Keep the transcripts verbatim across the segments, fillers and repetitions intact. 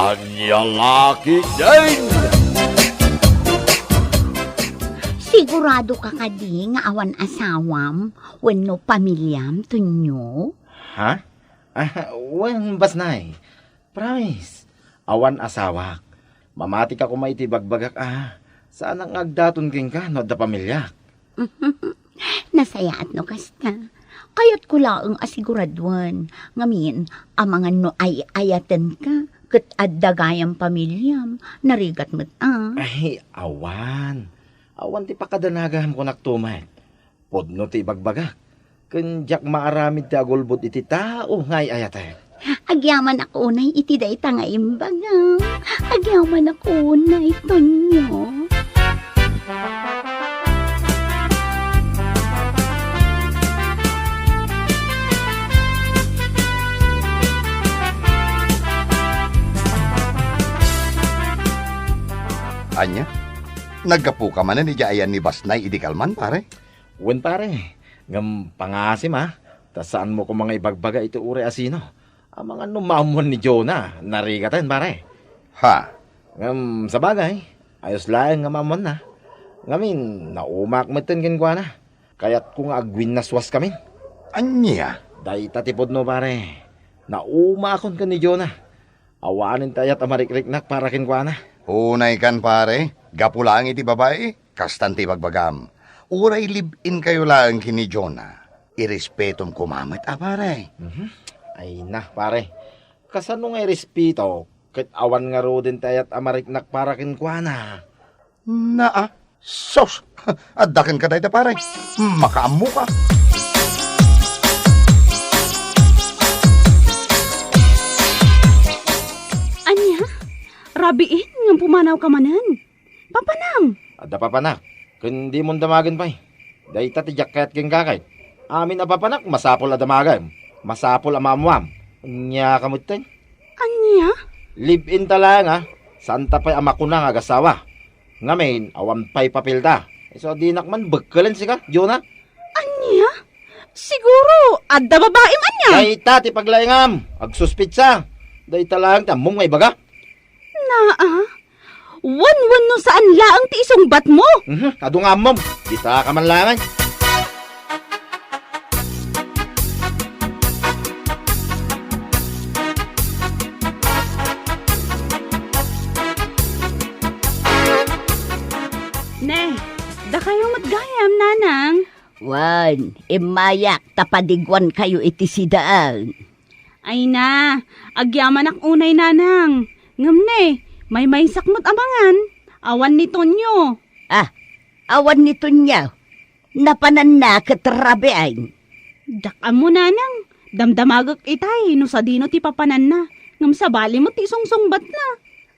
Ania la ketdin? Sigurado ka kadi nga awan asawam wenno pamiliam, Tonyo? Ha? Ah, wen, Basnay. Promise. Awan asawak. Mamatika koma iti ibagbagak a saanak nga agdaton kenka no adda pamiliak. Nasayaat no kasta. Kayatko laeng a siguraduen. Ngamin, amangan no ay-ayatenka, ket adda gayam pamiliam, narigat met a. Ay, awan. Awan ti pakadanagam kunak tumet. Pudno ti ibagbagak. Ken diak maaramid ti agulbod iti tao nga ay-ayatek. Agyamanak unay iti dayta nga imbagam. Agyamanak unay, Tonyo. Ania? Naggapuka manen idiay ayan ni Basnay idi kalman, pare? Wen, pare. Ngem pangaasim a, ta saanmo koma nga ibagbaga iti uray a sino. Amangan no maammoan ni Jonah, narigaten, pare. Ha? Ngem sabagay, ayos laeng nga maammoanna. Ngamin, naumaak metten kenkuana. Kayatko nga agwinnaswaskamin. Ania? Dayta ti pudno, pare. Naumaakon ken ni Jonah. Awanen ti ayat a marikriknak para kenkuana. Unaykan, pare, gapu laeng iti babai, kastan ti ibagbagam. Uray live-in kayo laeng ken ni Jonah, irespetom koma met a, pare. Mhm. Ay na, pare. Kasano nga irespeto ket awan ngaruden ti ayat a mariknak para kenkuana? Naa, sus! Adda kenka dayta, pare. Makaammoka. Ania? Rabiin ngem pumanawka manen? Papanam? Adda papanak, ken dimon damagen pay. Dayta ti diak kayat kenka ket. Amin a papanak, masapul a damagem. Masapul a maammuam. Ania ka metten? Ania? Live-in ta laeng a. Saanta pay a makuna nga agasawa. Ngamin, awan pay papelda. Isu a dinak man bekkelen sika, Jonah. Ania? Siguro, adda babaim ania? Dayta ti paglaingam. Agsuspitsa. Dayta laeng ti ammom nga ibaga. Naa, wen wenno saan laeng ti isungbatmo? Mhm, adu nga ammom. Dita ka man laeng. Ne, dakayo met gayam, nanang. Wen, immayak ta padiguankayo iti sidaen. Ay na, agyamanak unay, nanang. Ngem ne, maymaysak met a mangan. Awan ni Tonyo. Ah, awan ni Tonyo. Napananna ket rabiin. Diak ammo, nanang. Damdamagek itay no sadino ti papananna. Ngem sabali met ti sungsungbatna.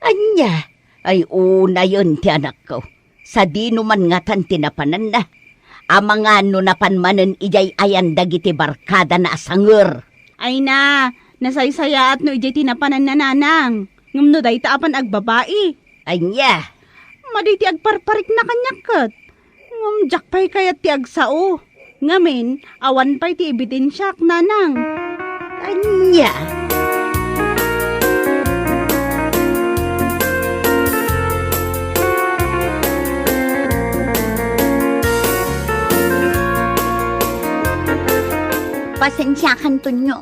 Ania? Ay, unayen ti anakko. Sadino man ngatan ti napananna? Amangan no napan manen idiay ayan dagiti barkadana a sanger. Ay na, nasaysayaat no idiay ti napananna, nanang. Ngem no dayta a pannagbabai. Ania? Madi ti agparparikna kaniak ket. Ngem diak pay kayat ti agsao. Ngamin, awan pay ti ebidensiak, nanang. Ania? Pasensiakan, Tonyo.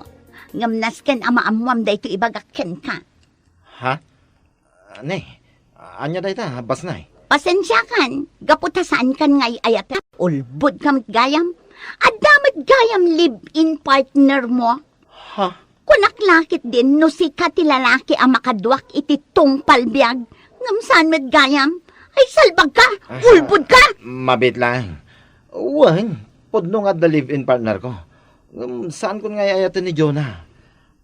Ngem nasken a maammuam daytoy ibagak kenka. Ha? Ne, ania dayta, Basnay? Pasensiakan, gapu ta saankan nga ay-ayaten. Ulbodka met gayam. Adda met gayam live-in partner mo. Ha? Kunak la ketdin no sika ti lalaki a makaduak iti tungpal biag. Ngem saan met gayam. Ay, salbagka! Aha. Ulbodka! Mabiit laeng. Wen, pudno nga adda live-in partner ko. Ngem saankon nga ay-ayaten ni Jonah.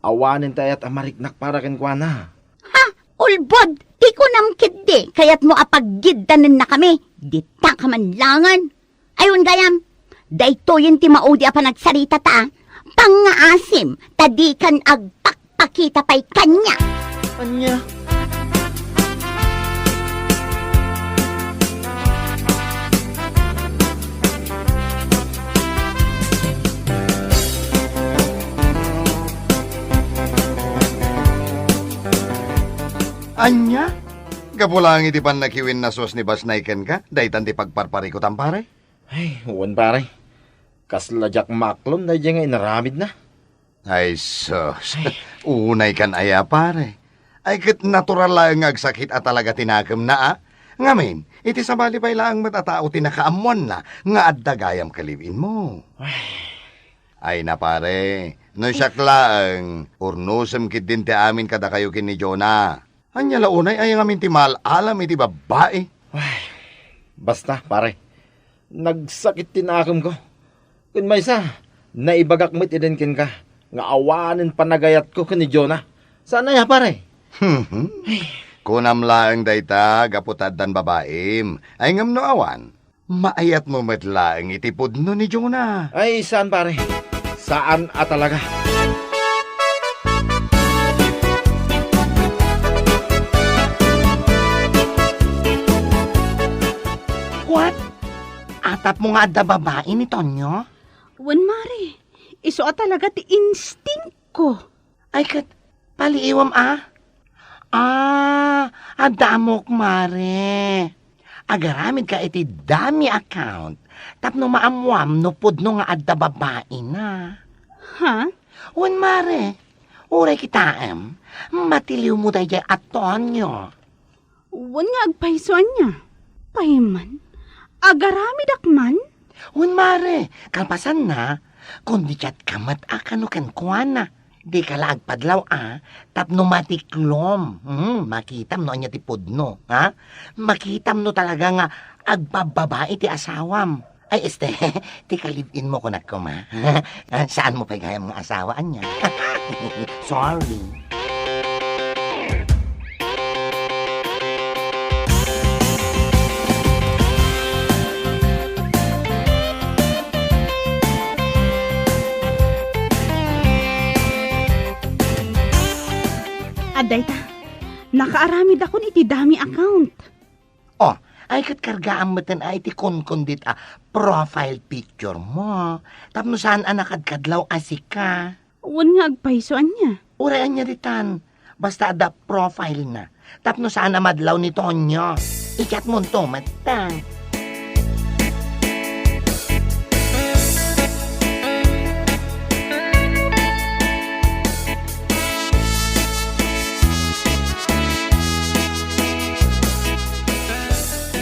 Awanen ti ayat a mariknak para kenkuana. Ha? Ulbod! Ti kunam ketdi, kayatmo a paggiddanennakami? Dita ka man laengen. Ay, wen gayam, daytoyen ti maudi a panagsaritata. Pangngaasim, ta dikan agpakpakita pay kaniak. Ania? Ania? Gapu laeng iti pannakiwinnasos ni Basnay kenka, daytan ti pagparparikutam, pare? Ay, wen, pare. Kasla diak maaklon daydiay nga inaramidna. Ay, sus. Ay. Unay kan aya, pare. Ay, ket natural laeng nga agsakit a talaga ti nakemna, a? Ngamin, iti sabali pay laeng met a tao ti nakaammoanna nga adda gayam ka live-in mo. Ay. Ay na, pare, no siak laeng, urnosem ketdin ti amin kadakayo ken ni Jonah. Ania la unay aya ngamin ti maal-alam iti babbai? Ay, basta, pare. Nagsakit ti nakemko. Ken maysa, naibagak met idin kenka nga awanen panagayatko ken ni Jonah. Saan aya, pare? Kunam laeng dayta gapu ta addan babaim. Ay, ngem no awan, maayatmo met laeng iti pudno ni Jonah. Ay, saan, pare. Saan a talaga. What? Atapmo nga adda babai ni Tonyo? Wen, mare. Isu a talaga ti instinct ko. Ay, ket, paliiwam a? Ah, adda ammok, mare. Agaramidka iti dummy account tapno maammuam no pudno nga adda babaina. Ha? Wen, mare. Uray kitaem, matiliwmo daydiay a Tonyo. Wen nga agpayso ania? Pay man, agaramidak man? Wen, mare, kalpasanna, kundi chat ka met a kano kenkuana. Dika la agpadlaw a, tapno matiklom. Hmm, makitam no ania ti pudno, ha? Makitam no talaga nga agbababai ti asawam. Ay, este, ti ka-live-in mo kunak koma. Ah, saanmo pay gayam nga asawa, ania? Sorry. Adda ita, nakaaramidakon iti dummy account. Oh, ay ket kargaam meten a iti kunkundit a profile picture mo, tapno saan a nakadkadlaw a sika. Wen nga agpayso ania? Uray ania ditan, basta adda profile na, tapno saan a madlaw ni Tonyo. I-chat monto met ta.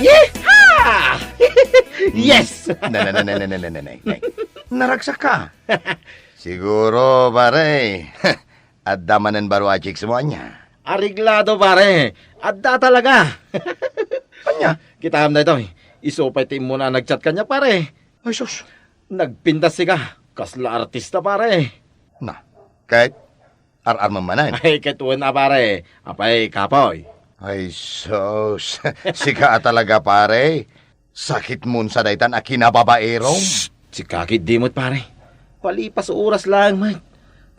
Yeehaw! Yes! Na, na, na. Naragsak ka. Siguro, pare. Adda manen baro a chicks mo, ania? Areglado, pare. Adda talaga. Ania? Kitaem daytoy. Isu pay ti immuna a nag-chat kaniak, pare. Ay, sus. Nagpintas sika. Kasla artista, pare. Na, ket ar-armem manen. Ay, ket wen a, pare. Apay, kapoy? Ay, sus. Sika a talaga, pare. Sakitmon sa daytan a kinababaerom. Shh! Sika ketdi met, pare. Palipas oras laeng met.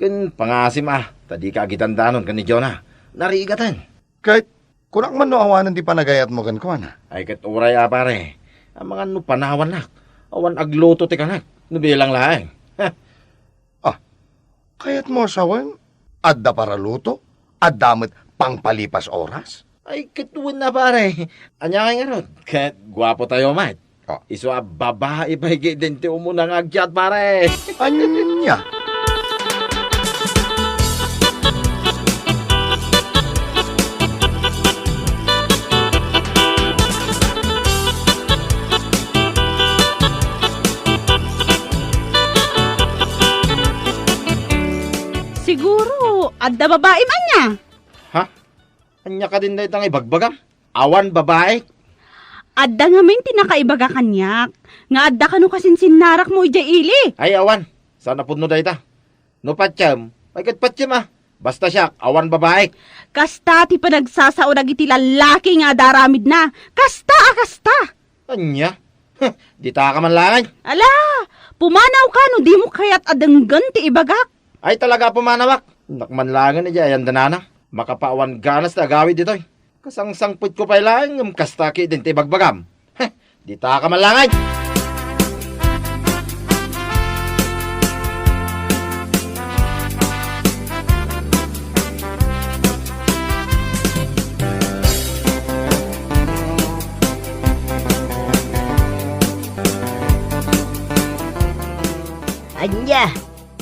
Ken pangasim a, ta dika agidandanon ken ni Jonah. Narigaten. Ket, kunak man no awanen ti panagayatmo kenkuana. Ay, ket uray a, pare. Amangan no panawannak. Awan agluto ti kanak. No bilang laeng. Ha? Ah, kayatmo a sawen? Adda paraluto? Adda met pangpalipas oras? Ay, ket wen a, pare. Ania ngay ngarud? Ket guapotayo met. Oh. Isu a babai pay ketdin ti umuna nga ag-chat, pare. Ania? Siguro, adda babaim ania? Ha? Ania kadin dayta nga ibagbagam? Awan babaik? Adda ngamin ti nakaibaga kaniak, nga adda kano kasinsinnarakmo idiay ili. Ay, awan. Saan a pudno dayta? No patiem, ay ket patiem a. Basta siak, awan babaik. Kasta ti panagsasao dagiti lallaki nga adda aramidna. Kasta a kasta. Ania? Huh, ditaka man laeng. Ala, pumanaw ka no dimo kayat a denggen ti ibagak. Ay, talaga a pumanawak. Nak man laengen idiay ayan danana. Makapawan ganas ti agawid ditoy. Kasangsangpetko pay laeng ngem kasta ketdin ti ibagbagam. Heh, ditaka man laeng.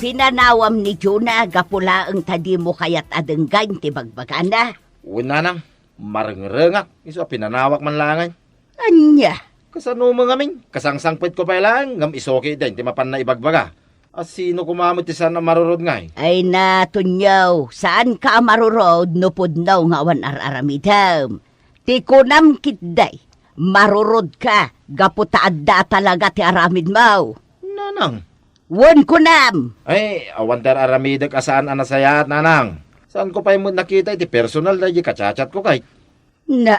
Pinanawam ni Jonah gapu laeng ta dimo kayat a denggen ti bagbagana. Wen, nanang, marengrengak, isu a pinanawak man laengen. Ania? Kasano met ngamin? Kasangsangpetko pay laeng, ngem isu ketdin ti mapanna ibagbaga. A sino koma met ti saan a marurod ngay? Ay na, Tonyo, saanka a marurod no pudno nga awan ar-aramidem. Ti kunam ketdi, marurodka gapu ta adda a talaga ti aramidmo. Nanang. Wen, kunam. Ay, awan ti ar-aramidek a saan a nasayaat, nanang. Saanko pay met nakita iti personal daydi kachatchatko, kay. Na,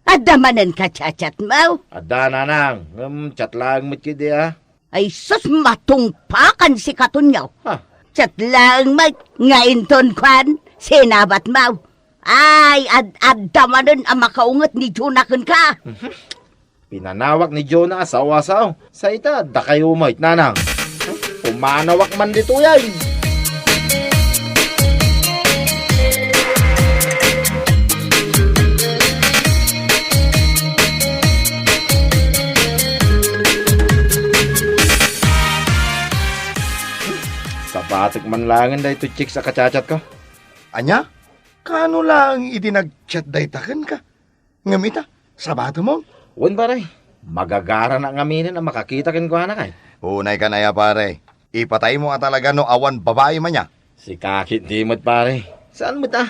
adda manen kachatchatmo? Adda, nanang. Ngem chat laeng met ketdi, a. Ay sus, matungpakan sika, Tonyo. Ha? Chat laeng met nga inton kuan, sinabatmo. Ay, ad-, adda manen a makaunget ni Jonah kenka. Mhm. Pinanawak ni Jonah a sao a sao. Sa ita, dakayo met, nanang. Pumanawak man ditoy, ay. Sabatek man laengen daytoy chicks a kachatchatko. Ania? Kaano laeng idi nag-chat dayta kenka? Ngem ita, sabatemon? Wen, pare. Magagaranak ngaminen a makakita kenkuana, kay. Unay kan aya, pare. Ipataymo a talaga no awan babaim ania. Sika ketdi met, pare. Saan met a?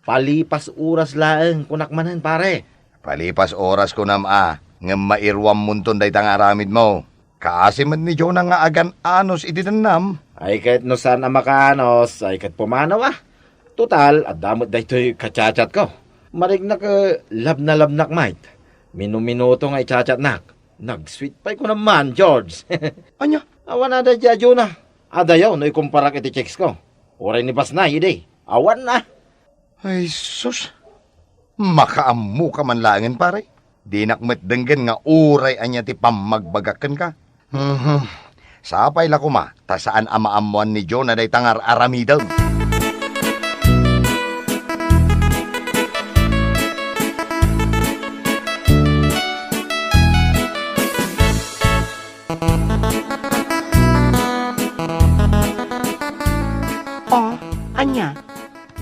Palipas oras laeng, kunak manen, pare. Palipas oras kunam a, ngem mairuammonton dayta nga aramidmo. Kaasi met ni Jonah nga agan-anos iti dennam. Ay, ket no saan a makaanos, ay ket pumanaw a. Total, adda met daytoy kachatchatko. Mariknak, eh, labnalabnak met. Minuminuto nga ichatchatnak. Nag-sweet pay kunam man, George. Ania? Awan a daydi a Jonah. Adayo no ikumparak iti chicks ko. Uray ni Basnay, idi. Awan na. Ay, sus. Makaammoka man laengen, pare. Dinak met denggen nga uray ania ti pammagbagak kenka. Mhm. Sapay la koma, ta saan a maammoan ni Jonah dayta nga ar-aramidem. Oh, ania?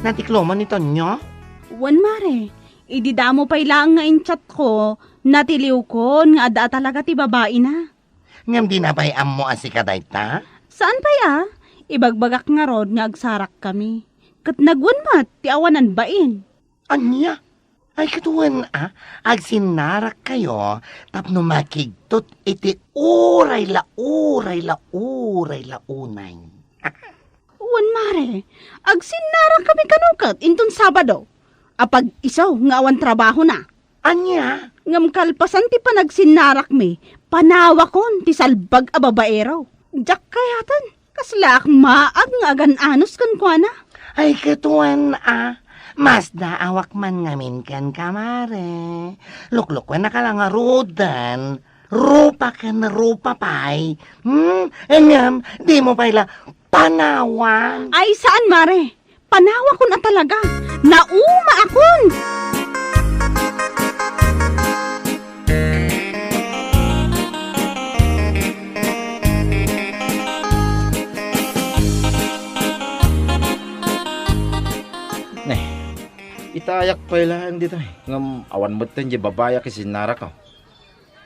Natikloman ni Tonyo? Wen, mare. Idi damo pay laeng nga in-chatko, natiliwkon nga adda a talaga ti babaina. Ngem dina pay ammo a sika dayta? Saan pay a? Ibagbagak ngarud nga agsarakkami. Ket nagwen met ti awanan bain. Ania? Ay, ket wen a, agsinnarakkayo tapno makigtot iti uray la, uray la, uray la unay. Wen, mare, agsinnarakkami kano ket inton Sabado. Apag-isu nga awan trabahona. Ania? Ngem kalpasan ti panagsinnarakmi, panawakon ti salbag a babaero. Diak kayaten, kaslaak maag nga agan-anos kenkuana. Ay, ket wen a, masdaawak man ngamin kenka, mare. Luklukuen a ka la ngaruden. Rupa ken rupa pay. Hmm? Ngem, dimo pay la panawan. Ay, saan, mare. Panawakon a talaga. Naumaakon. Ne, itayak pay laeng ditoy. Ngem awan metten diay babai a kisinnarakko.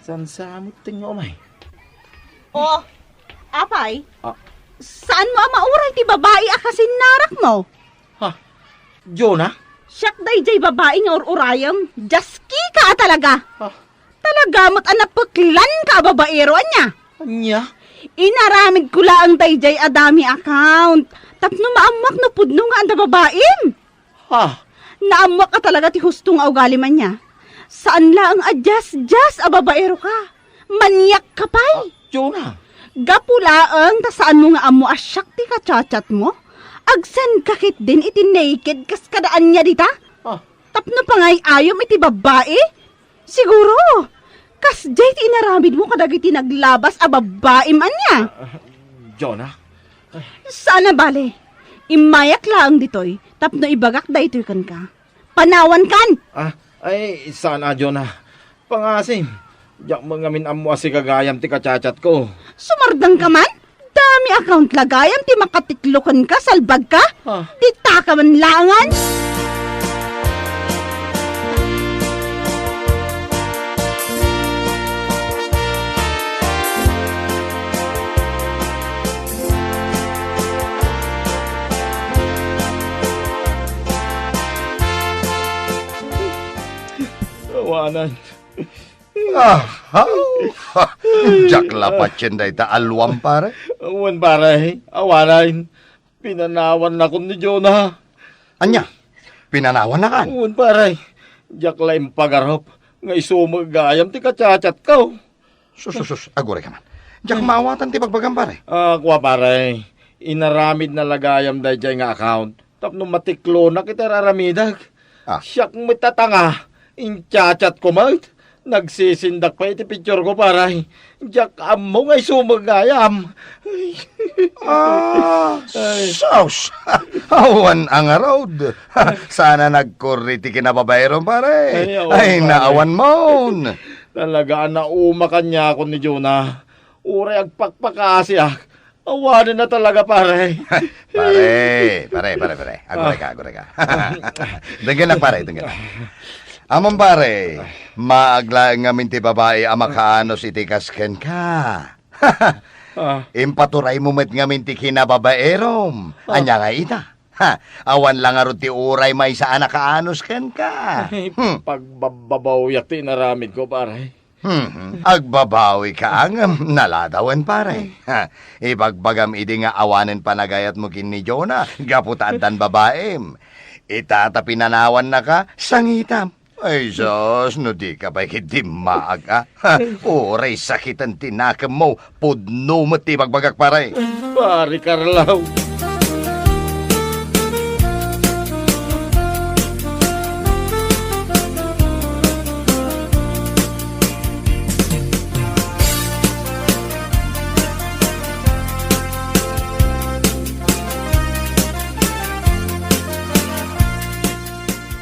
Saan sa met nga umay? Oh, apay? Ah. Saanmo a mauray ti babai a kasinnarakmo? Ha? Jonah? Siak daydiay babai nga ur-urayem. Diaskika a talaga. Ha? Talaga met a napeklanka a babaero, ania? Ania? Inaramidko laeng daydiay a dummy account tapno maammoak no pudno nga adda babaim. Ha? Naammoak a talaga ti husto nga ugalim ania. Saan laeng a diasdias a babaero ka. Maniak ka pay. Ah, Jonah. Gapu laeng ta saanmo nga ammo a siak ti kachatchatmo, agsen ka ketdin iti naked kas kada ania dita? Ah. Tapno pangay-ayom iti babbai? Siguro, kasdiay ti inaramidmo kadagiti naglabas a babbaim ania? Ah, Jonah? Saan a bale. Immayak laeng ditoy tapno ibagak daytoy kenka. Panawankan! Ah, ay, saan a, Jonah? Pangasim, diak met ngamin ammo a sika gayam ti kachatchatko. Sumardengka man? Dam May account la gayam ti makatiklo kenka, salbagka? Ah. Ditta ka man laengen? Awanan. Aha! Diak la patien dayta aluam, pare. Wen, pare. Awanan. Pinanawannakon ni Jonah. Ania? Pinanawannakan? Wen, pare. Diak la impagarup nga isu met gayam ti kachatchatko. Sus, sus, sus. Aguray ka man. Diak maawatan ti bagbagam, pare. Ah, kua, pare. Inaramidna la gayam daydiay nga account tapno matiklonak iti ar-aramidek. Ah. Siak met a tanga, inchatchatko met. Nagsisindak pay iti pictureko, pare. Diak ammo nga isu met gayam. Ah, ay. Sus! Awan a ngarud. Saan a nagkurri ti kinababaerom, pare. Ay, awan, pare. Ay, naawan mon. Talaga a nauma kaniakon ni Jonah. Uray agpakpakaasiak. Awanen na talaga, pare. Pare, pare, pare, pare. Aguray ka, aguray ka. Denggenak, pare, denggenak. Ammom, pare, maag laeng ngamin ti babai a makaanus iti kas kenka. Ah. Impaturaymo met ngamin ti kinababaerom. Ah. Ania nga ita? Ha, awan la ngarud ti uray maysa a nakaanus kenka. Ay, hmm. Pagbabbabawiak ti inaramidko, pare. Hmm, agbabawi ka ngem naladawen, pare. Ha, ibagbagam idi nga awanen panagayatmo ken ni Jonah gapu ta addan babaim. Ita ta pinanawannaka, sangitam. Ay, sus, no di ka pay ket dimmaag, a. Ha, uray sakiten ti nakemmo, pudno met ti ibagbagak, pare. Pare Carlo.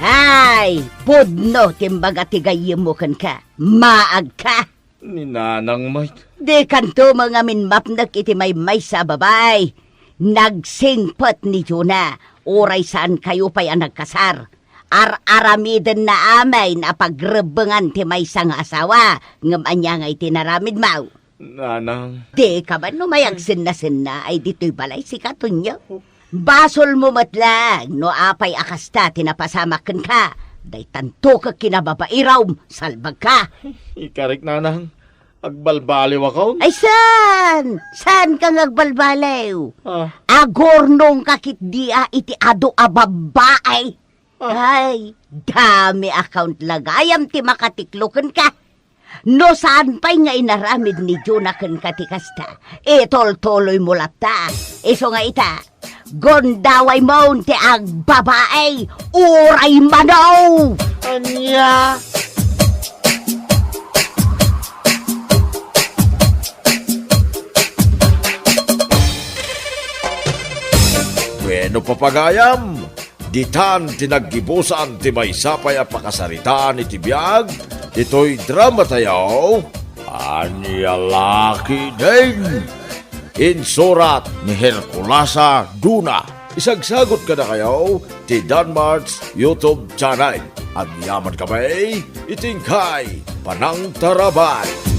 Ay, pudno ti imbaga ti gayyemmo kenka. Maagka. Ni Nanang met. Dikanto met ngamin mapnek iti maymaysa a babai. Nagsingpet ni Jonah, uray saankayo pay a nagkasar. Ar-aramidenna amin a pagrebbengan ti maysa nga asawa, ngem ania nga iti naramidmo? Nanang. Dika man no mayagsennasenna ay ditoy balay, sika, Tonyo? Basolmo met laeng no apay a kasta ti napasamak kenka. Daytanto ket kinababairom, salbagka. Ikarik, Nanang. Agbalbaliwakon. Ay, saan? Saanka nga agbalbaliw? Ah. Agurnongka ketdi a iti adu a babbai. Ah. Ay, dami account la gayam ti makatiklo kenka. No saan pay nga inaramid ni Jonah kenka ti kasta, itultuloymo latta. Isu nga ita, gundawaymo ti agbabai, uray mano! Ania? Bueno, papagayam, ditan ti naggibusan ti maysa pay a pakasaritaan iti biag ditoy dramatayo, Ania La Ketdin. Insurat ni Herculasa Duna. Isagsagot kadakayo ti Danmart's YouTube channel. Agyaman kami iti inkay panangtarabay.